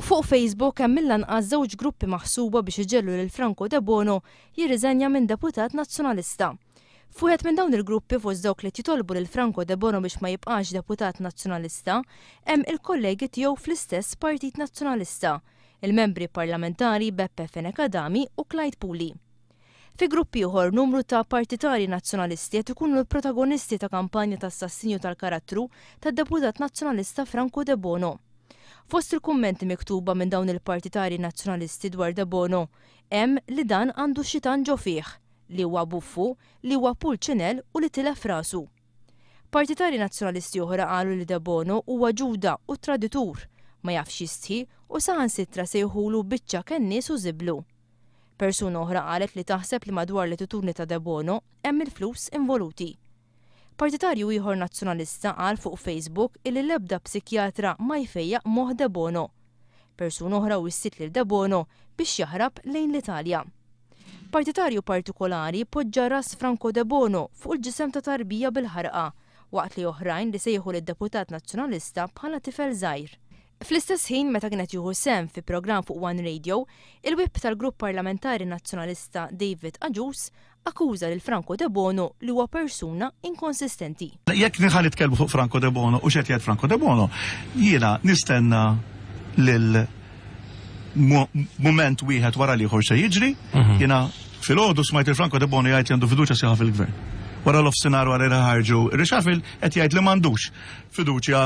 Fuq Facebook hemm mill-anqas żewġ gruppi maħsuba biex iġegħlu lil Franco Debono jirriżenja minn deputat Nazzjonalista. F'wieħed minn dawn il-gruppi fost dawk li qed jitolbu lil Franco Debono biex ma jibqax deputat Nazzjonalista hemm il-kollegi tiegħu fl-istess Partit Nazzjonalista, il-membri parlamentari Beppe Fenech Adami u Clyde Puli. Fi grupp ieħor, numru ta' partitarji Nazzjonalisti qed ikunu l-protagonisti ta' kampanja ta' assassinju tal-karattru tad-deputat Nazzjonalista Franco Debono. Fost il-kummenti miktuba minn dawn il-partitarji Nazzjonalisti dwar Debono hemm li dan għandu xitan ġo fih, li huwa buffu, li huwa pulċinell u li tilef rasu. Partitarji Nazzjonalisti oħra qalu li Debono huwa ġuda u traditur, ma jafx jistħi u saħansitra sejħulu biċċa kennies u żiblu. Persuna oħra qalet li taħseb li madwar l-attitudni ta' Debono hemm il-flus involuti. Partitarju ieħor Nazzjonalista qal fuq Facebook illi l-ebda psikjatra ma jfejjaq moħħ Debono. Persuna oħra wissiet lil Debono biex jaħrab lejn l-Italja. Partitarju partikolari poġġa ras Franco Debono fuq il-ġisem ta' tarbija bil-ħarqa waqt li oħrajn li sejħu lid-deputat Nazzjonalista bħala tifel żgħir. Fl-istess ħin meta kien qed jieħu sehem fi programm fuq One Radio, il-Whip tal-Grupp Parlamentari Nazzjonalista David Agius akkuża lil Franco Debono li huwa persuna inkonsistenti. Jekk ħa nitkellmu fuq Franco Debono u x'qed jgħid Franco Debono, jiena nistenna lil mument wieħed wara l-ieħor se jiġri, mhm. jiena filgħodu smajt il-Franco Debono jgħid li għandu fiduċja sħiħa fil-gvern. Wara l-offsinar wara li ħarġu reshuffle qed jgħid li m'għandux fiduċja.